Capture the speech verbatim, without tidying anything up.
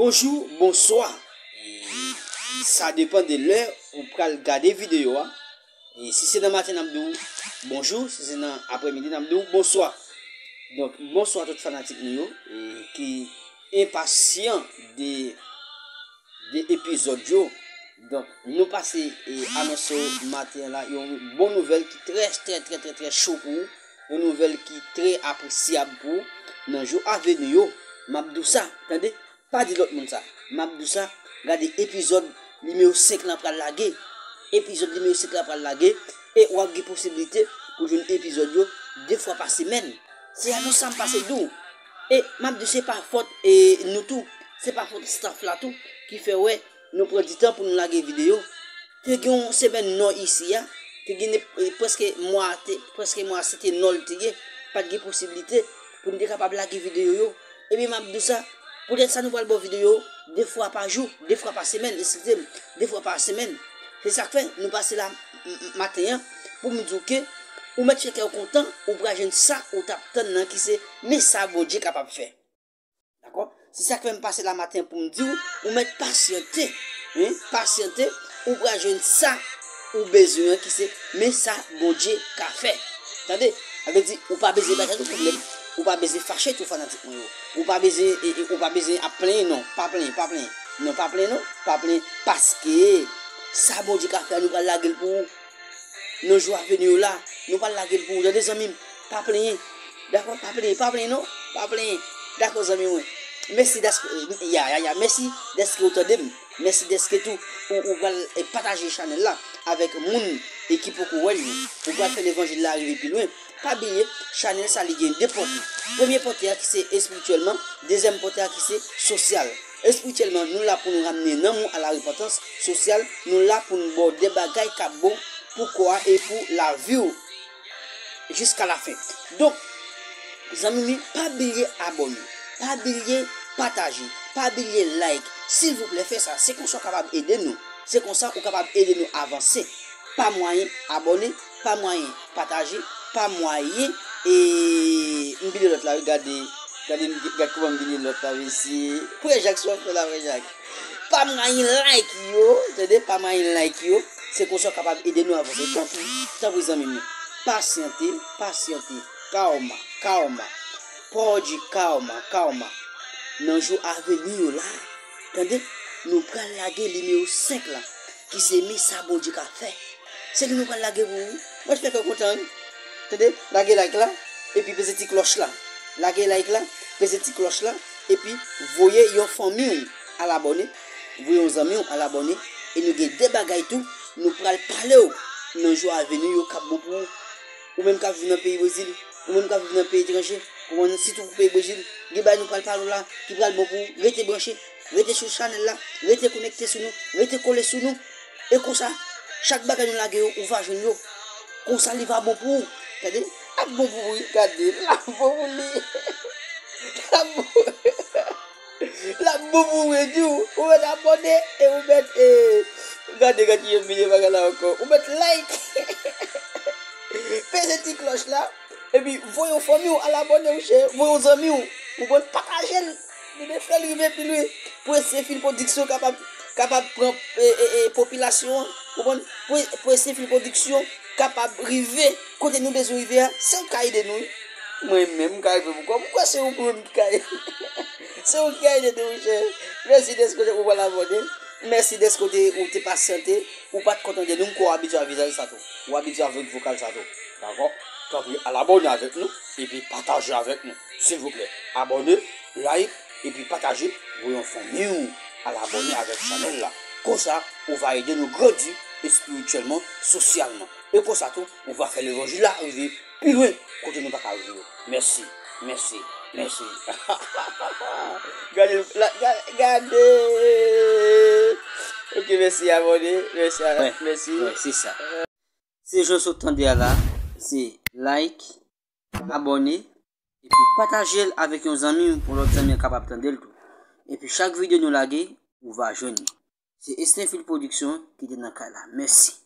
Bonjou, bonswa. E sa depann de lè ou pral gade videyo a. E si se nan maten, n ap di w bonjou, si se nan aprèmidi, n ap di w bonswa. Donk, bonswa tout fanatik nou yo, e ki enpasyan de, de epizòd yo. Donk, nou pase e anonse w maten an la yon bon nouvèl ki trè, trè, trè, trè, trè cho pou ou, yon nouvèl ki trè apresyab pou ou. Nan jou a vini yo, m ap di w sa, tande, pa di lòt moun sa. M ap di w sa, gade epizòd nimewo senk lan pral lage. Epizòd nimewo senk lan pral lage, e w ap gen posiblite pou jwenn epizòd yo de fwa pa semèn. Se anons sa m pase di w. E m ap di w se pa fòt e nou tou, se pa fòt staff la tou ki fè wè nou pran di tan pou nou lage videyo. Te gen yon semèn nò isi a, te gen e, prèske mwa, te, prèske mwa se te nò l te ye, pa t gen posiblite pou n te kapab lage videyo yo. Ebyen, m ap di w sa, poutèt sa nou pral ba w videyo de fwa pa jou, de fwa pa semèn, eskize m, de fwa pa semèn. Se sa k fè nou pase la m, m, maten an pou m di w ke ou mèt fè kè w kontan, ou pral jwenn sa ou t ap tann nan ki se men sa Bondye kapab fè. Dakò? Se sa k fè m pase la maten pou m di w, ou mèt pasyante. Wi, pasyante, ou pral jwenn sa ou bezwen an ki se men sa Bondye ka fè. Tande? Sa vle di, ou pa bezwen bay tèt ou pwoblèm. Ou pa bezwen fache tou fanatik mwen yo. Ou pa bezwen, e, e, ou pa bezwen ap plenyen non. Pa plenyen, pa plenyen. Non, pa plenyen non. Pa plenyen paske sa Bondye ka fè a, nou pral lage l pou ou. Nan jou a vini yo la, nou pral lage l pou ou, tande zanmi m. Pa plenyen. Dakò, pa plenyen, pa plenyen non. Pa plenyen. Dakò zanmi mwen. Mèsi dèske, ya, ya, ya, mèsi dèske ou tande m. Mèsi dèske tou ou, ou pral e, pataje chanèl la avèk moun e ki poko wè l yo. Ou pral fè levanjil la rive pi lwen. Pa bliye, chanèl sa li gen de pòte. Premye pòte a ki se espirityèlman, dezyèm pòte a ki se sosyal. Espirityèlman, nou la pou nou ramne nanm ou a la repantans. Sosyal, nou la pou nou ba w de bagay k ap bon pou kò a e pou lavi w jiska lafen. Donk, zanmi m, pa bliye abòne, pa bliye pataje, pa bliye like. Silvouplè, fè sa. Se konsa w kapab ede nou. Se konsa ou kapab ede nou avanse. Pa mwayen abòne, pa mwayen pataje, pa mwayen, e, m bliye lòt la, wi, gade, gade, gade kouman m bliye lòt la, mesye. Frè Jak, sa w ap fè la, Frè Jak? Pa mwayen like yo, tande, pa mwayen like yo. Se konsa w kapab ede nou avanse. Tanpri, tanpri, zanmi m yo. Pasyante, pasyante. Karma, karma. Pòdi karma, karma. Nan jou a vini yo la, tande, nou pral lage nimewo senk la, ki se men sa Bondye ka fè. Se li nou pral lage pou ou. Mwen fè kè w kontan, wi. Tande, lage like la, epi peze ti klòch la. Lage like la, peze ti klòch la, epi voye yon fanmi w al abòne, voye yon zanmi w al abòne, e nou gen de bagay tou, nou pral pale w nan jou a vini yo k ap bon pou ou. Ou menm k ap viv nan peyi Brezil, ou menm k ap viv nan peyi etranje, konprann, sitou pou peyi Brezil, gen bagay nou pral pale w la ki pral bon pou ou. Rete branche, rete sou chanèl la, rete konekte sou nou, rete kole sou nou. E konsa, chak bagay nou lage yo, ou va jwenn yo. Konsa, li va bon pou ou. Tande? L ap bon pou ou, wi. Gade, l ap bon pou li. L ap bon. L ap bon pou ou, wi, di w. Ou mèt abòne e ou mèt, e, gade, gade, ki yon milye bagay la ankò. Ou mèt like. Peze ti klòch la. Epi, voye yon fanmi w al abòne, monchè. Voye yon zanmi w. Ou konn pataje l. Li vle fè l rive pi lwen. Pou Esefil Pwodiksyon kapab, kapab pran, e, e, e, popilasyon an. Ou konn, pou, pou Esefil Pwodiksyon kapab rive kote nou bezwen rive a. Se ou k ka ede nou, wi. Mwen menm, m ka rive pou kò m. Mwen kwè se ou menm ki ka ede. Se ou ki ka ede nou, monchè. Mèsi dèske ou pral abòne. Mèsi dèske ou te, ou te pasyante. Ou pa t kontan de nou, m kwè w abitye a vizaj sa tou. Ou abitye avèk vokal sa tou. Dakò? Tanpri, al abòne avèk nou, epi pataje avèk nou. Silvouplè, abòne, like, epi pataje, voye yon fanmi w al abòne avèk chanèl la. Konsa, ou va ede nou grandi espirityèlman, sosyalman. E konsa tou, ou va fè levanjil la rive pi lwen kote nou pa ka rive yo. Mèsi, mèsi, mèsi. Gade, la, ga-, gade. Ok, mèsi, abòne. Mèsi, a-, mèsi. Wè, se sa. Se jan w sot tande a la, se like, abòne, epi pataje l avèk yon zanmi w pou lòt zanmi an kapab tande l tou. Epi chak videyo nou lage, ou va jwenn li. Se Estenfil Pwodiksyon ki te nan kay la. Mèsi.